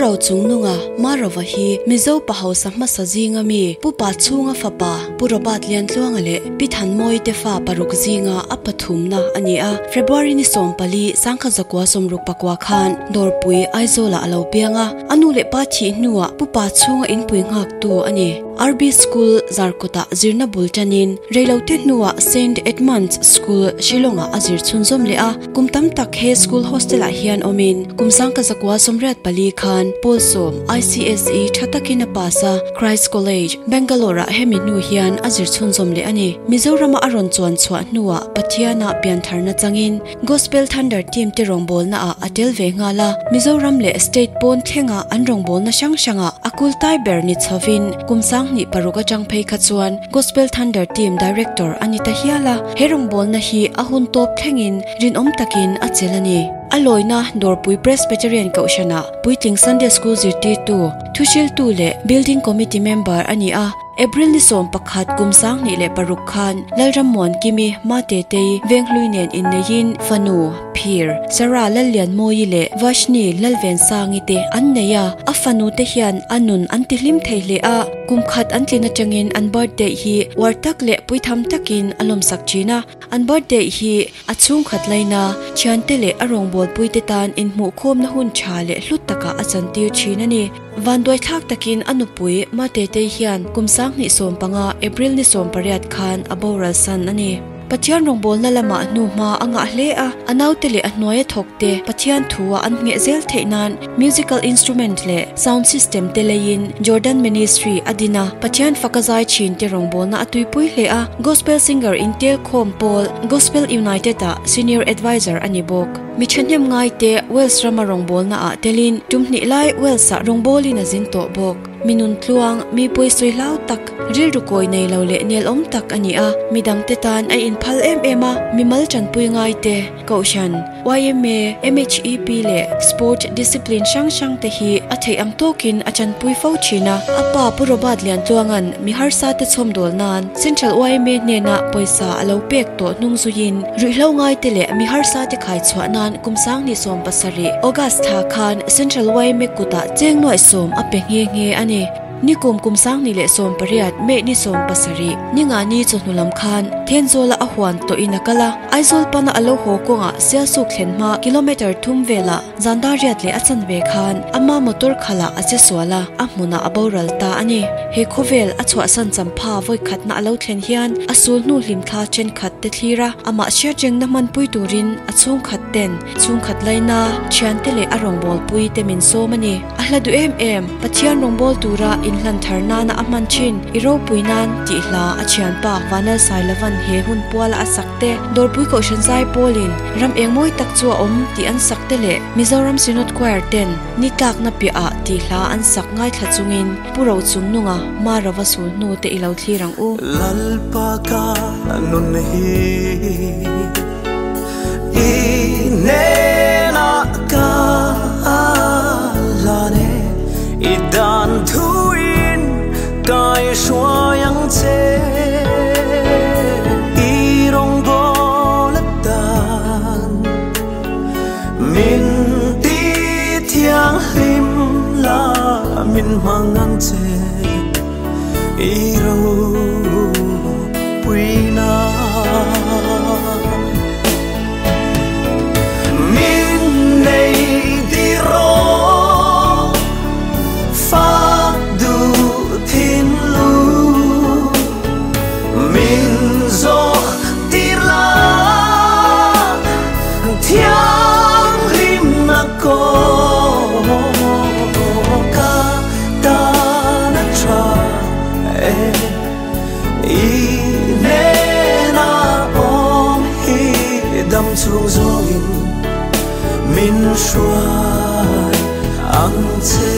Rochungnunga, Marova hi Mizo pa hausa hmasa zinga mi Pu Pachhunga fapa Pu Robert Liantluanga leh Pi Thanmawii te fa paruk zinga a pathumna a ni a. February ni 14, 1964 khan Dawrpui, Aizawlah a lo piang a. A nu leh pa thih hnuah Pu Pachhunga inpui nghaktu a ni. RB School, Zarkawtah zirna bul tanin reilote hnuah Saint Edmund's School, Shillong-ah a zir chhunzawm leh a. Kum tam tak he school hostel-ah hian awmin kum 1984 khan Pawl sawm ICSE tha takin a pass a, Christ College, Bangalore-ah hemi hnu hian a zir chhunzawm leh a ni. Mizorama a rawn chuan chhuah hnuah Pathiana piantharna changin Gospel Thunder team te rawngbawlnaah a tel ve nghal a, Mizoram leh state pawn thlenga an rawngbawlna hrang hrangah a kultai ber ni chhovin kum 2006 atang phei kha chuan Gospel Thunder team Director a ni ta hial a, he rawngbawlna hi a hun tawp thlengin rinawm takin a chelh a ni. A lawina Dawrpui Presbyterian Kohhranah Puitling Sunday School zirtirtu, thuhriltu leh Building Committee member a ni a. April ni 11 kum 2006 khan Lalrammuan Kimi Matetei Venghlui nen inneihin fanu, Phir, Sarah Lallianmawii leh Vashni Lalvensangi te an nei a, a fanu te hian a nun an ti hlim thei hle a, kum khat an tlin atangin an birthday hi uar tak leh puitham takin a lawmsak thin a, an birthday hi a chhungkhat laina thiante leh a rawngbawlpuite tan inhmuhkhawmna hun tha leh hlut takah a chantir thin a ni. Vanduaithlak takin a nupui Matetei hian kum 2015 April ni 18 khan a boral san a ni. Pathian rawngbawlna lamah hnuhma a ngah hle a, a naute leh a hnuaia thawkte Pathian thua an ngheh zel theih nan musical instrument leh sound system te leiin Jordan Ministry a din a, Pathian faka zai thin te rawngbawlna a tuipui hle a, Gospel singer intelkhawm pawl Gospel United ah Senior Adviser a ni bawk. Mi thahnem ngaite Wales rama rawngbawlna ah telin tum hnih lai Wales ah rawngbawlin a zin tawh bawk. Mi nun tluang, mi pawisawi hlau tak, rilru kawi nei lo leh nelawm tak a ni a, midangte tan a inphal em em a, mimal tanpui ngaite, Kohhran, yma, MHEP leh Sport discipline hrang hrang te hi a theih ang tawkin a tanpui fo thin a. A pa Pu Robert Liantluanga'n mi harsa te chhawmdawl nan Central yma hnena pawisa a lo pek tawh hnung zuiin ruihhlo ngaite leh mi harsa te khai chhuah nan kum 2017 August thla khan Central yma kutah cheng nuaih sawm a pe nghe nghe a ni. Nikum kum 2018 May ni 17 ningani chawhnu lam khan Thenzawla a huan tawhin a kal a. Aizawl pana a lo haw kawngah Sialsuk thlen hma kilometre thum velah zan dar riat leh a chanve khan ama motor khalah a che sual a, a hmunah a boral ta a ni. He khawvel a chhuahsan champha vawikhatna a lo thlen hian a sul hnu hlimthla thenkhat te thlir a, amah hriatrengna hmanpui turin a chhungkhat ten chhungkhat laina thiante leh a rawngbawlpui te min sawm a ni. A hla duh em em, Pathian rawngbâwl tura inhlan thar nana a hman thin, i ropui nan tih hla a thianpa Vanal Sailovan he hun puala a sak te, Dawrpui Kohhran Zai pawlin ram eng mawi tak chu a awm tih an sak te leh Mizoram Synod Choir ten ni tlakna piahah tih hla an sak ngaithla chungin Pu Rochungnunga Marava sul hnu te i lo thlir ang u. Lalpa ka nun hi i hnenah ka hlan e, i dan thuin kai hruai ang che. I rawngbâwl atan min ti thianghlim la min hmang ang che. I ropui nan min nei tiraw fak duh thinlung min zawh tir la thianghlimna kawng ka tan a tha e i hnena awm hi dam chhung zawngin min hruai ang che.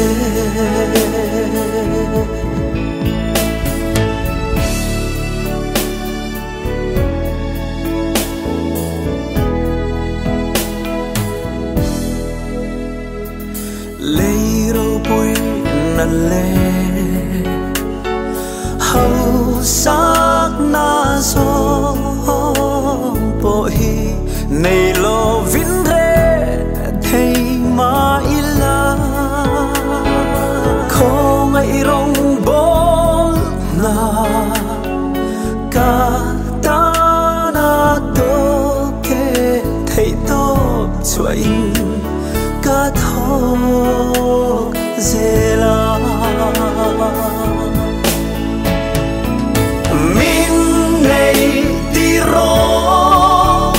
Lei ropui na le hausak na zawng pawh hi nei lovin re thei mah ila. chhuahin ka thawk zel a. Min nei ti rawh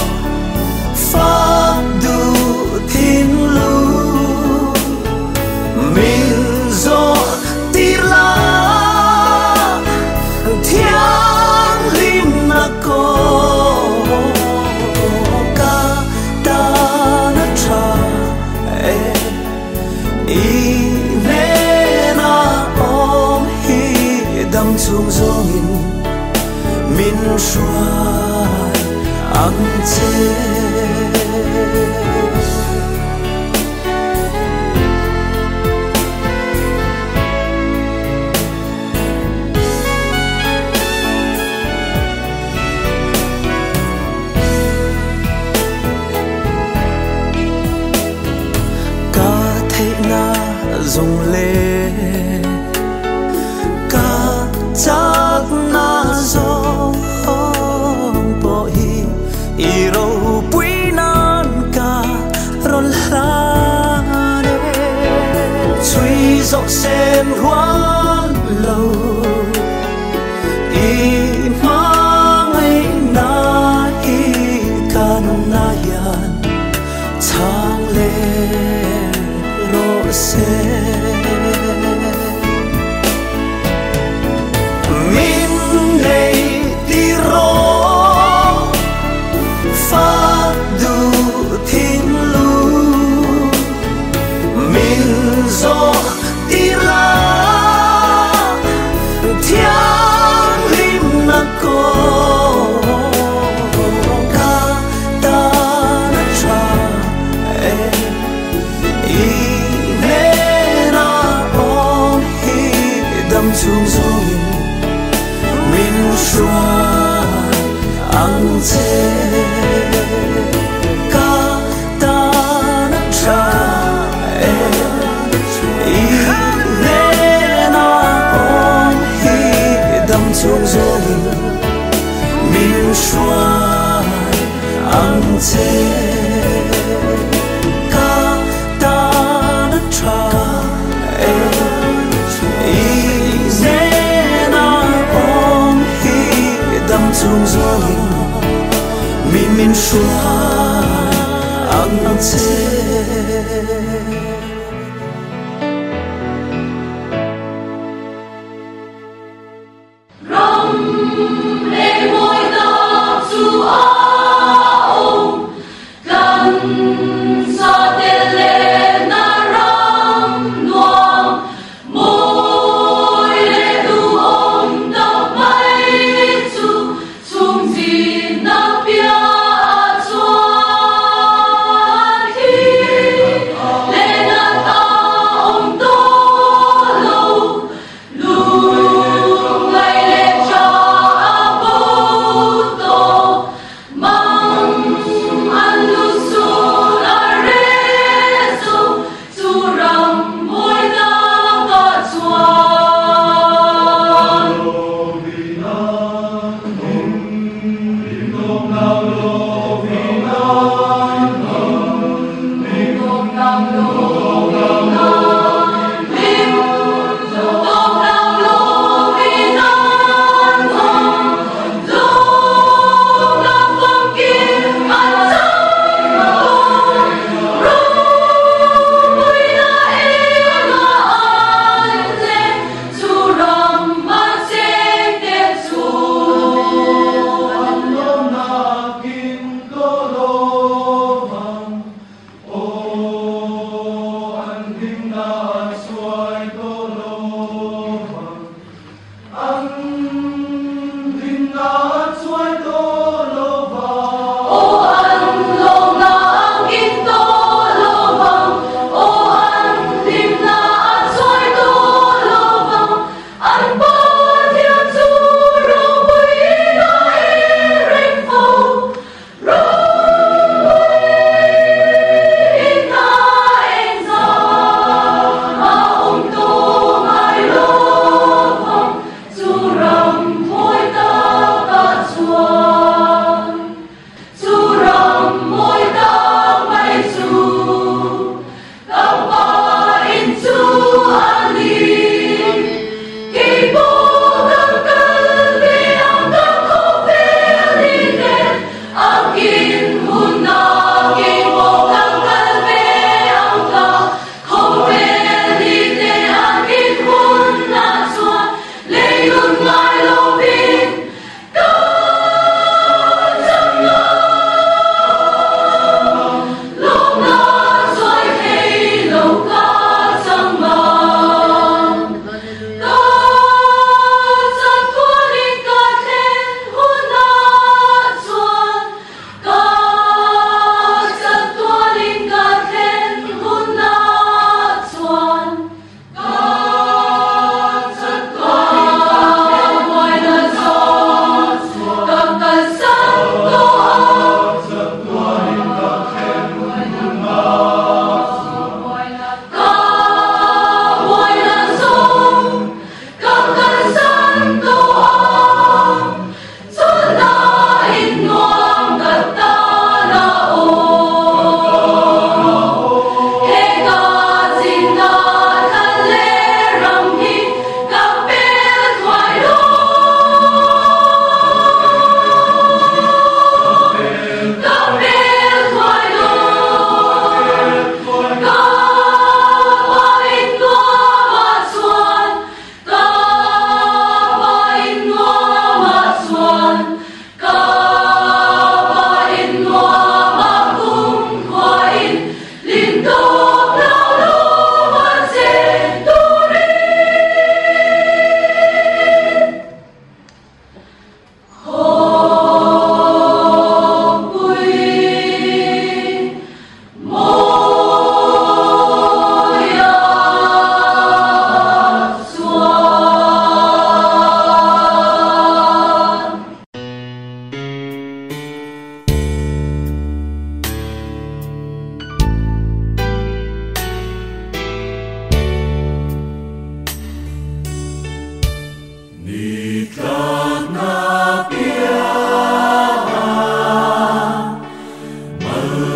fak duh thinlung min zawh tir la thianghlimna kawng ka tan a tha e i hnena awm hi dam chung zawngin min hruai ang che. Ka theihna zawng leh ka chakna zawng pawh hi i ropui nan ka rawn hlan e. Chhui zawh sen rual lo i hmangaihna hi ka nunna hian chang leh rawh se. Min nei ti rawh fak duh thinlung min zawh tir la thianghlimna kawng ka tan a tha e i hnena awm hi dam chung zawngin min hruai ang che. Ka tan a tha e i hnena awm hi dam chung zawngin min hruai ang che. Ka tan a tha e i hnena awm hi dam chung zawngin min hruai ang che. Ram leh mawi tak chu a awm, tlan sa tel lehna ram nuam, mawi leh duhawm tak mai chu chhung zinna piah chuan thlir.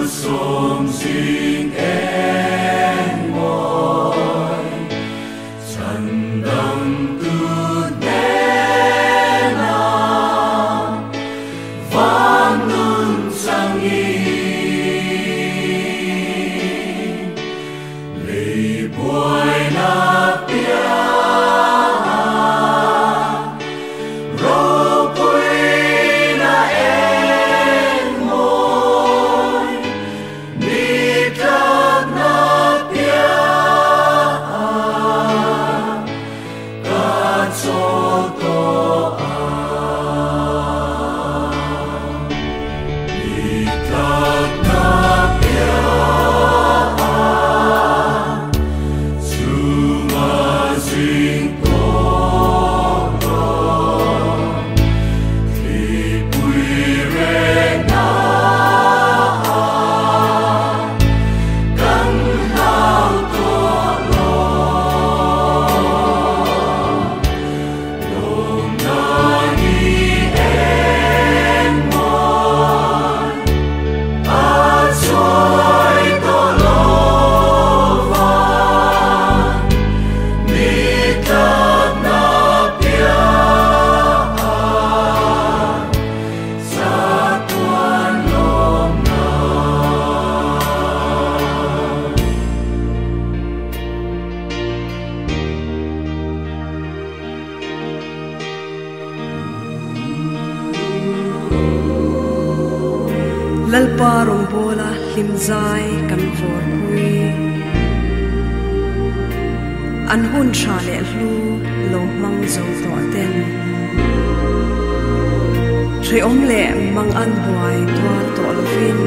Malsawm zing eng mawi Chhandamtu hnenah van nun changin Lei buaina piaha ropuina eng mawi ni tlakna piaha ka chawl tawh ang. Ni tlakna piaha chuma zing tawh rawh thlipui rehna kan hlau tawh lo. Lawmna ni eng mawi a chuai tawh lo van ni tlakna piaha chatuan lawmna. Lalpa rawngbawla hlim zai kan vawrpui. An hun tha leh hlu lo hmang zo tawh ten. Hrehawm leh mang an buai tuar tawh lovin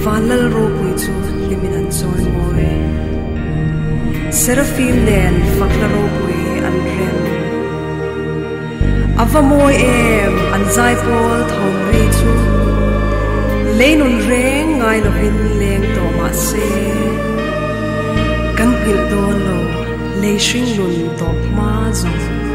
Vanlal ropui chu hlimin an chawi mawi. Serafim nen fakna ropui an rem. A va mawi em an zaipawl thawm ri chu lei nun reng ngai lovin leng tawh mah se kan nghilh dawn lo lei hring nun tawp hma zawng.